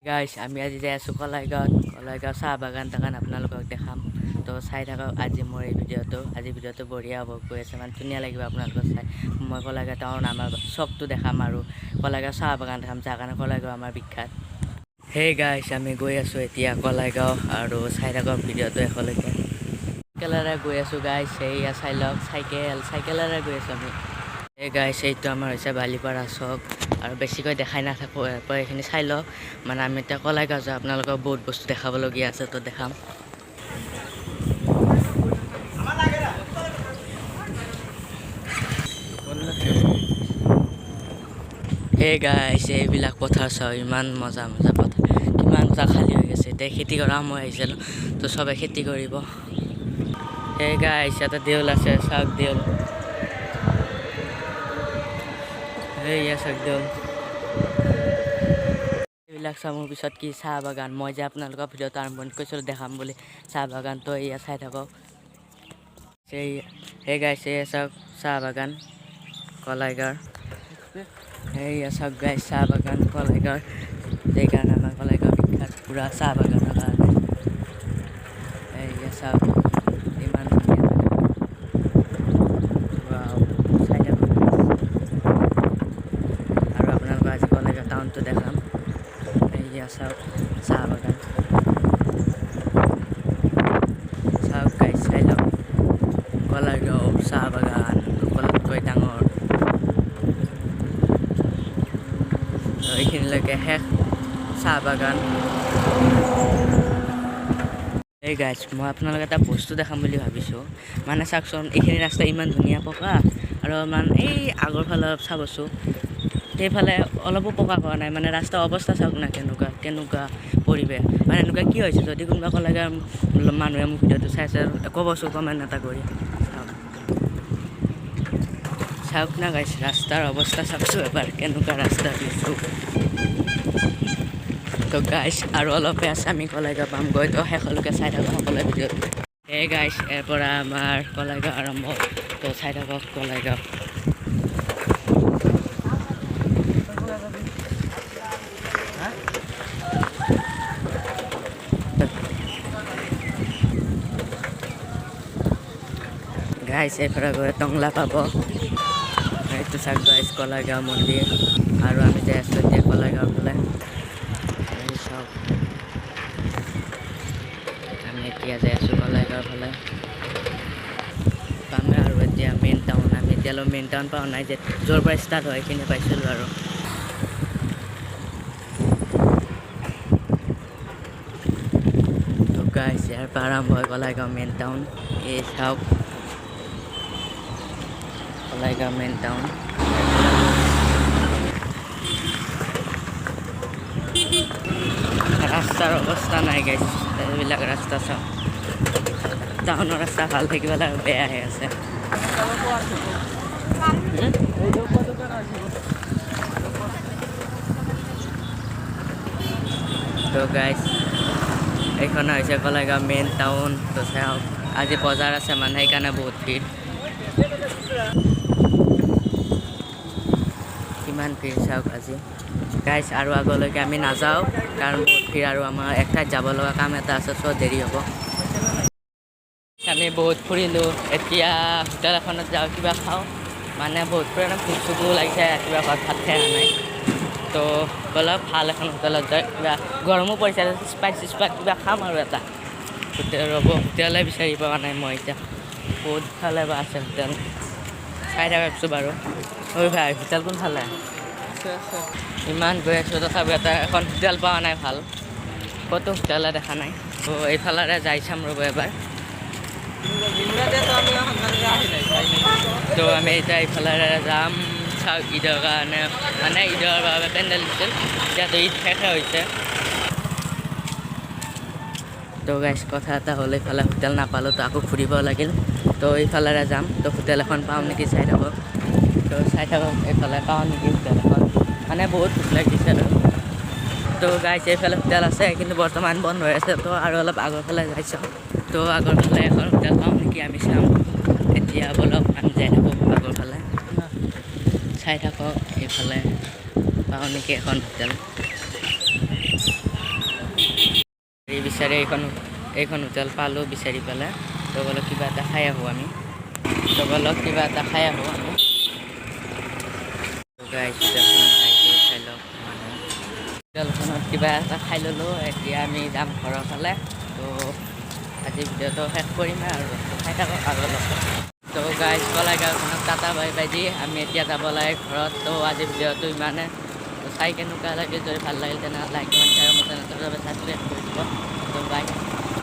গাইছ, আমি আজি যাই আছোঁ কলাইগাঁৱত। কলাইগাঁও চাহ বাগান তাকান আপোনালোকক দেখাম। তো চাই থাকক আজি মোৰ এই ভিডিঅ'টো। আজি ভিডিঅ'টো বঢ়িয়া হ'ব গৈ আছে, মানে ধুনীয়া লাগিব আপোনালোকক চাই। মই কলাইগাঁও টাউন আমাৰ চকটো দেখাম আৰু কলাইগাঁও চাহ বাগান দেখাম, যাৰ কাৰণে কলাইগাঁও আমাৰ বিখ্যাত। হেই গাইছ, আমি গৈ আছোঁ এতিয়া কলাইগাঁও আৰু চাই থাকক ভিডিঅ'টো শেষলৈকে। চাইকেলেৰে গৈ আছোঁ গাইছ, এইয়া চাই লওক, চাইকেলেৰে গৈ আছোঁ আমি। এই গাইছ, এইটো আমাৰ হৈছে বালিপাৰা চক আৰু বেছিকৈ দেখাই নাথাকোঁ, ইয়াৰ পৰা এইখিনি চাই লওক। মানে আমি এতিয়া কলাইগাঁও যাওঁ, আপোনালোকক বহুত বস্তু দেখাবলগীয়া আছে, তো দেখাম। হে গাইছ, এইবিলাক পথাৰ চাওঁ, ইমান মজা মজা পথাৰ, কিমানটা খালী হৈ গৈছে। এতিয়া খেতি কৰা সময় আহিছে ন, তো চবে খেতি কৰিব। হে গাইছ, ইয়াতে দেউল আছে, চাওক দেউল। এইয়া চাওক দেউল। এইবিলাক চাওঁ মোৰ পিছত কি চাহ বাগান। মই যে আপোনালোকৰ ভিডিঅ'টো আৰম্ভণিত কৈছিলোঁ দেখাম বুলি চাহ বাগান, তো এয়া চাই থাকক। এই হে গাইছ, এয়া চাওক চাহ বাগান কলাইগাঁৱৰ। এইয়া চাওক গাইছ, চাহ বাগান কলাইগাঁৱৰ। সেইকাৰণে আমাৰ কলাইগাঁও বিখ্যাত পূৰা চাহ বাগানৰ কাৰণে। এইয়া চাওক, ইমান ধুনীয়া জেগা। ৱাও, চাই থাকক আৰু আপোনালোকক আজি কলাইগাঁও টাউনটো দেখাম। এইয়া চাওক চাহ বাগান, চাওক গাইছ, চাই লওক কলাইগাঁও চাহ বাগান সকলোতকৈ ডাঙৰ। এইখিনিলৈকে শেষ চাহ বাগান। এই গাইছ, মই আপোনালোক এটা বস্তু দেখাম বুলি ভাবিছোঁ। মানে চাওকচোন, এইখিনি ৰাস্তা ইমান ধুনীয়া পকা আৰু মানে এই আগৰ ফালে অলপ চাবচোন, সেইফালে অলপো পকা কৰা নাই। মানে ৰাস্তাৰ অৱস্থা চাওক না, কেনেকুৱা কেনেকুৱা পৰিৱেশ। মানে এনেকুৱা কি হৈছে, যদি কোনোবা কলাইগাঁৱৰ মানুহে মোৰ ভিডিঅ'টো চাই আছে, ক'বচোন কমেণ্ট এটা কৰি। চাওক চাওক না গাইছ, ৰাস্তাৰ অৱস্থা চাওকচোন এবাৰ, কেনেকুৱা ৰাস্তা দিছোঁ। তো গাইছ, আৰু অলপে আছে, আমি কলাইগাঁও পামগৈ। তো শেষলৈকে চাই থাকক সকলোৱে ভিডিঅ'টো। এই গাইছ, ইয়াৰ পৰা আমাৰ কলাইগাঁও আৰম্ভ। তো চাই থাকক কলাইগাঁও। গাইছ, এইফালে গৈ টংলা পাব। এইটো চাওক গাইছ, কলাইগাঁও মন্দিৰ। আৰু আমি যাই আছোঁ এতিয়া কলাইগাঁৱৰ ফালে। এই চাওক, আমি এতিয়া যাই আছোঁ কলাইগাঁৱৰ ফালে। পামে আৰু এতিয়া মেইন টাউন। আমি এতিয়ালৈ মেইন টাউন পোৱা নাই, যে য'ৰ পৰা ষ্টাৰ্ট হয় সেইখিনি পাইছিলোঁ আৰু। তো গাইছ, ইয়াৰ পৰা আৰম্ভ হয় কলাইগাঁও মেইন টাউন। এই চাওক কলাইগাঁও মেইন টাউন। ৰাস্তাৰ অৱস্থা নাই গাইছ, এইবিলাক ৰাস্তা চাওক। টাউনৰ ৰাস্তা ভাল থাকিব লাগে, বেয়াহে আছে। তো গাইছ, এইখন হৈছে কলাইগাঁও মেইন টাউন। তো চাওক, আজি বজাৰ আছে, মানে সেইকাৰণে বহুত ভিৰ। কিমান ভিৰ চাওক আজি গাইছ। আৰু আগলৈকে আমি নাযাওঁ, কাৰণ বহুত ভিৰ আৰু আমাৰ এক ঠাইত যাব লগা কাম এটা আছে, চ' দেৰি হ'ব। আমি বহুত ফুৰিলোঁ, এতিয়া হোটেল এখনত যাওঁ, কিবা খাওঁ। মানে বহুত ফুৰা, ভোক চোকো লাগিছে, ৰাতিপুৱা ঘৰত ভাত খাই অহা নাই। তো অলপ ভাল এখন হোটেলত যাই, কিবা গৰমো পৰিছে, স্প্ৰাইট চিস্প্ৰাইট কিবা খাম আৰু এটা হোটেল। ৰ'ব, হোটেলে বিচাৰি পোৱা নাই মই এতিয়া, বহুত ফালে বা আছে হোটেল। চাই থাককচোন বাৰু। ঐ ভাই, হোটেল কোনফালে? ইমান গৈ আছোঁ, তথাপিও এটা এখন হোটেল পোৱা নাই ভাল, ক'তো হোটেলে দেখা নাই। তো এইফালেৰে যাই চাম ৰ'ব এবাৰ। তো আমি এতিয়া এইফালেৰে যাম। চাওক, ঈদৰ কাৰণে, মানে ঈদৰ বাবে পেণ্ডেল দিছিল, এতিয়াতো ঈদ শেষে হৈছে। তো গাইছ, কথা এটা হ'ল, এইফালে হোটেল নাপালোঁ, তো আকৌ ঘূৰিব লাগিল। তো এইফালেৰে যাম, তো হোটেল এখন পাওঁ নেকি চাই থাকক। তো চাই থাকক, এইফালে পাওঁ নেকি হোটেল এখন, মানে বহুত ভোক লাগিছে আৰু। তো গাইছ, এইফালে হোটেল আছে, কিন্তু বৰ্তমান বন্ধ হৈ আছে। তো আৰু অলপ আগৰ ফালে যাই চাওঁ। তো আগৰ ফালে এখন হোটেল পাওঁ নেকি আমি চাম এতিয়া। বলক, আমি যাই থাকোঁ আগৰ ফালে। চাই থাকক, এইফালে পাওঁ নেকি এখন হোটেল। বিচাৰি এইখন হোটেল পালোঁ বিচাৰি পেলাই। তো ব'লক, কিবা এটা খাই আহোঁ আমি। তো ব'লক, কিবা এটা খাই আহোঁ আমি। গাইছ, হোটেলখনত আহিছোঁ, চাই লওক মানুহ। হোটেলখনত কিবা এটা খাই ল'লোঁ। এতিয়া আমি যাম ঘৰৰ ফালে। তো আজি ভিডিঅ'টো শেষ কৰিম আৰু খাই থাকক আৰু অলপ। তো গাইজ, কলাইগাঁওখনক টাটা বাই বাই the আমি এতিয়া যাব লাগে ঘৰত। তো আজি ভিডিঅ'টো ইমানে। তো চাই কেনেকুৱা লাগিল? যদি ভাল লাগিল, তেনেহ'লে লাইক, কমেণ্ট, শ্বেয়াৰ, মোৰ চেনেলটো ছাবস্ক্ৰাইব কৰি দিব। তো বাই।